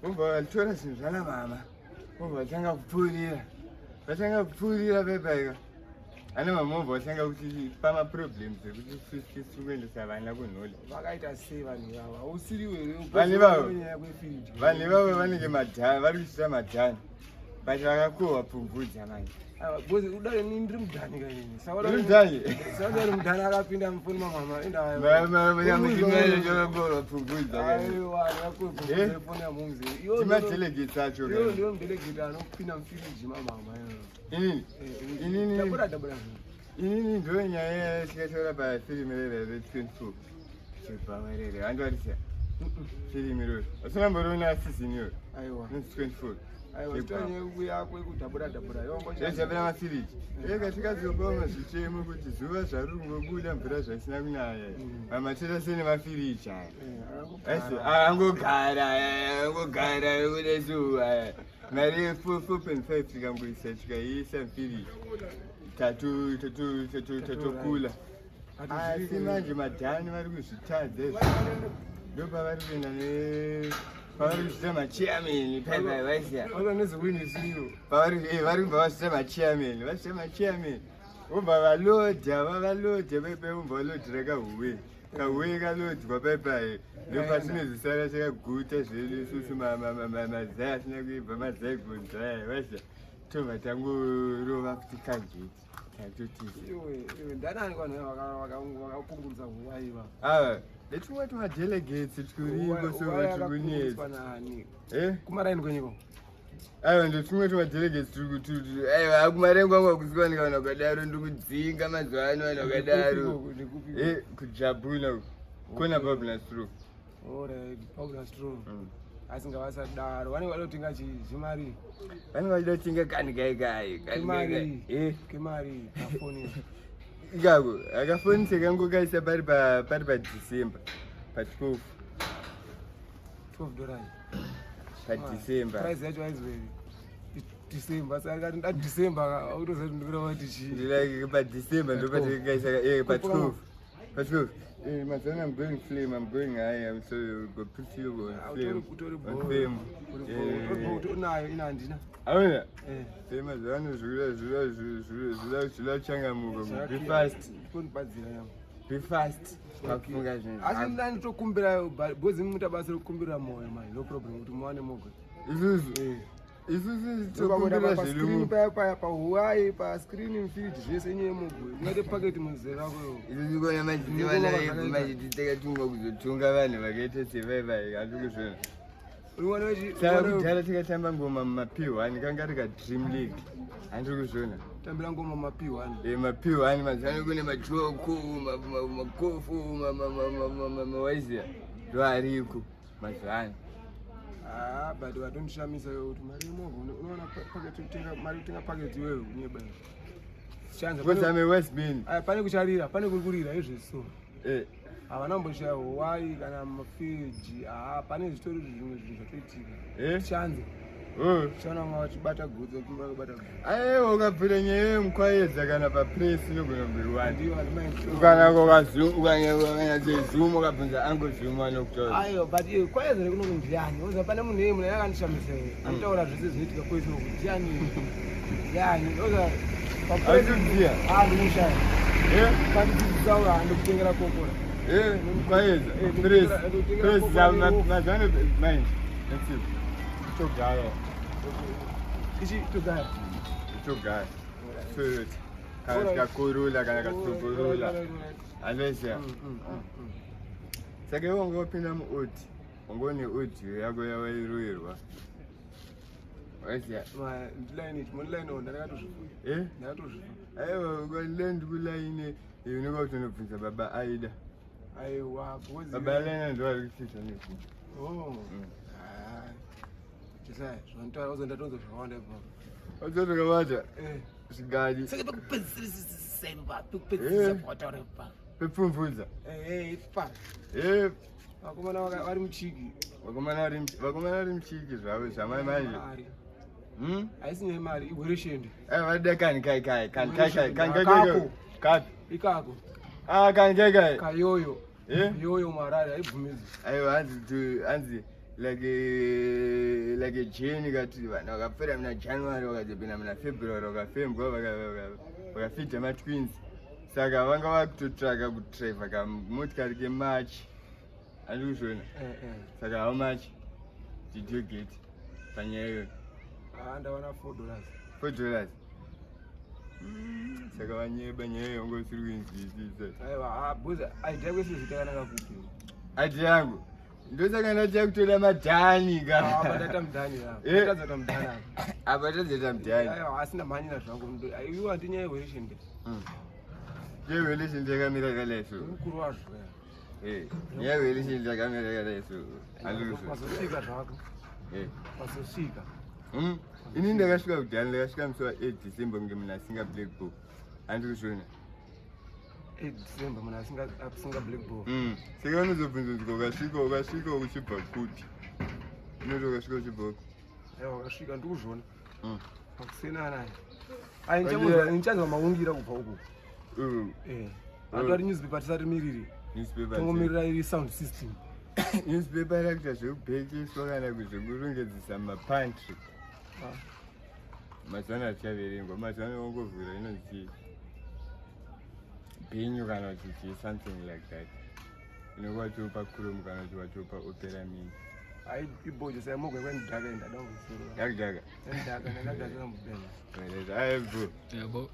Vobva vatora zvinhu zvana mama. Vobva vatanga kupfuurira. Vatanga kupfuurira pepaika. Ana mama vobva vatanga kuti pama problems ekuti isusu tiri kuendesa vana kunhole. Vakaita sei vanhu ivava? Hausiriwe here? Vanhu ivavo. Vanhu ivavo vanenge madhani, vari kuchita madhani. But vakakohwa pfumvudza manje. Because udai ni ndiri mudhani ka ini. Uri mudhani? Saudi ari mudhani akapinda mufoni mamama enda. Mama mama chakakohwa pfumvudza. Aiwa akakohwa pfumvudza foni ya mumzi. Iyo ma delegates acho. Iyo ndiyo delegate anopinda mufiriji mamama. Inini. Inini. Dabura dabura. Inini ndiyo nyaya yatikataura pa film rere re 24. Chibva rere. Handiwarisa. Film rere. Asina mboriona season iyo. Aiwa. 24. Aiwa tonyaya yako yekudhabura dhabura yongo. Zvechabira mafiriji. Ega tikazoboma zvichemo kuti zuva zvariri kungobuda mvura zvaisina kunaya. Mamatera sei nemafiriji aya. Asi angogara angogara kuda zuva. Mari ye 4.5 tikangoisa tikaiisa mufiriji. Tatu tatu tatu tatokula. Asi manje madhani vari kuzvitadza izvi. Ndopavari kuenda ne pavari kuzviita machairman paipai vaisiya. Pavari vari kubva vazviita machairman vazviita machairman vobva valodha vavalodha paipai vobva valodhira kahuwe kahuwe kalodhwa paipai ndopatinozisara takaguta zvedu isusu mazai asina kuibva mazai gonzaya vaisiya tobva tangorova kuti kanjeti. Ndanani vanhu vakakungurudza huwa iva ava netumwe tumadelegates turiko so turikunetsa kumaraini kwenyiko aiwa ndotumwe tumadelegates turi aiwa kumaraini kwangu hakusikuwanika vanhu vakadaro ndikudzinga mazuva ano vanhu vakadaro kujabuna kona babla stro Alright, Paula Strong. Asi ngavasadaro. Vanenge vada kutenga chii? Zvimari. Vanenge vachida kutenga kani kai kai. Kemari. Eh. Kemari kafoni. Ikako, akafoni sekango kaisa pari pa pari pa December. Pa 12. $12. Pa December. Price yacho haizweri. December saka akati nda December autoziva kuti ndikuda kuti chii. Ndilike pa December ndopatakaisa pa 12. Let's go. Hey, my son, I'm going flame. I'm going high. I'm so go put you on flame. On flame. Unayo ina handina. Aona? Eh. Hey, mazuva ano zvura zvura zvura zvura changamuka. Be fast. Kunibadzira yangu. Be fast. Pakufunga zvinhu. Asi ndanotokumbira because muta basa rekukumbira moyo manje. No problem kuti muwane moga. Isusu. Eh. Isusu tokumbira zvirimu paya paya pahuwai pascreen mfiriji zvese inyaya yemugwe ungaite paketi muzera rako isusu kona manje takatumwa kuzotunga vanhu vakaita sevaivai handi kuzviona saka kudhara tikatamba ngoma mumap1 kanga rika dream league handi kuzviona tambira ngoma mumap1 map1 mazuva ano kune machoko makofu mawaiziya ndoariko mazuva ano Ah, but vatondishamisa kuti mari yemovha unoona paketi kutenga mari kutenga paketi iwewe unyeba chanza because I'm a West bin ah, pane kucharira pane kuri kurira izvi so eh havana kumboshaya howai kana mafiriji ah pane zvitori zvimwe zvinhu zvatoitika eh chanza Chaona vamwe vachibata gutsa kumba kubata gutsa. Aiwa ukabvira nyaya yemukwayedza kana papress inogona kuiwana. Kana ukanyatsozoom ukabvunza ango zoom anokutaura. Aiwa but eh, kwayedza rekuno kundiani? Oza pane munhu iye munhu akandishamisa iye. Hmm. Anotaura zvese zvinoitika kwese uku. Ndiani? Ndiani? Oza papress. Ah ndinoshaya. Eh? Pandidzidzisawo handikutengera kokora. Eh, kwayedza. Eh, press. Press mazano manje. That's it. Togaya. Ichi togaya. Togaya. Toyota. Kana tikakorula kana katokorula. Anoziva. Mm, mm, mm, Saka iwe wanga wapinda muodi. Wanga une audio yako yawairoyerwa. Waziva. Line ichi, line on ndakatozvifa. Eh? Ndakatozvifa. Aiwa, ukaland kulaine, unenge wakutonobvunza baba Aida. Aiwa, baba Lena ndo vari kuchita nezvi. Oh. Ah. Chisai, zvanotaura uzondatonza zvakawanda ipapo. Uzonza zvakawanda? Eh. Zvingadi. Saka pekupedzisira ipapo, pekupedzisira eh. pawataura ipapo. Pepfumvudza. Eh, eh, ipapo. Eh. Vakomana vari muchiki. Vakomana vari vakomana vari muchiki zvavo zvamai manje. Hmm? Haisi nyaya yemari, ihwereshende. Eh, vada kani kai kai, kani kai kai, kani kai kai. Kapi? Ikako. Ah, kani kai kai. Kayoyo. Eh? Yoyo muHarare haibvumidzwi. Aiwa, hanzi hanzi like eh, like a journey kati vanhu vakapfuura muna January, vakazopinda muna February, vakafembwa, vakafidha matwins. Saka vanga vakutotsvaka kudriver kamotikari keMarch, handiri kuzviona? Eh, eh. Saka how much did you get panyaya iyoyo? Ah, ndawana $4. $4. Saka vanyeba, nyaya iyo wanga usiri kuinzwisisa. Aiwa, ah, bhuza idea kwese zitakanaka kupi? Ati yangu ndosaka ndati yakutoda madhani. Ah, Ka patata mudhani. Eh. Tadzata mudhani apa. Apa tadzoita mudhani. Aiwa, asina mhanyira zvangu. Iwo handi nyaya yewereshende. Yevelation yakamira kadai so. Mukuru wazvo. Nyaya yevelation yakamira kadai so, handiri kuzviona? Wazosvika zvako. Wazosvika. Ini ndakasvika kudhani, ndakasvika musi wa8 December kunge munhu asinga black book, handiri kuzviona? 8 December, munhu asinga black ball. Saka unozobvunzwa, ukasvika uchibva kupi? Unoti ukasvika uchibva kupi? Aiwa, wakasvika, ndikuzviona. Pakusenana. Ndiye- Nichanzwa maungira kubva uku. Atori newspaper, tisati miriri. Newspaper. Tongomirira iri sound system. Newspaper rakuita zvekubhekeswa kana kuzvekurongedzesa mumapantry. Mazuva ano achichaverengwa. Mazuva ano wangovhura inonzi bhenyu kana kuti chii, something like that, inenge watopa Chrome kana kuti watopa Opera Mini. Ai, ibojo saimogwa kwandidhaka, ndada kungosoro. Yakudhaka. Ndadhaka, ndadhaka mubhena. Aibo. Yabo.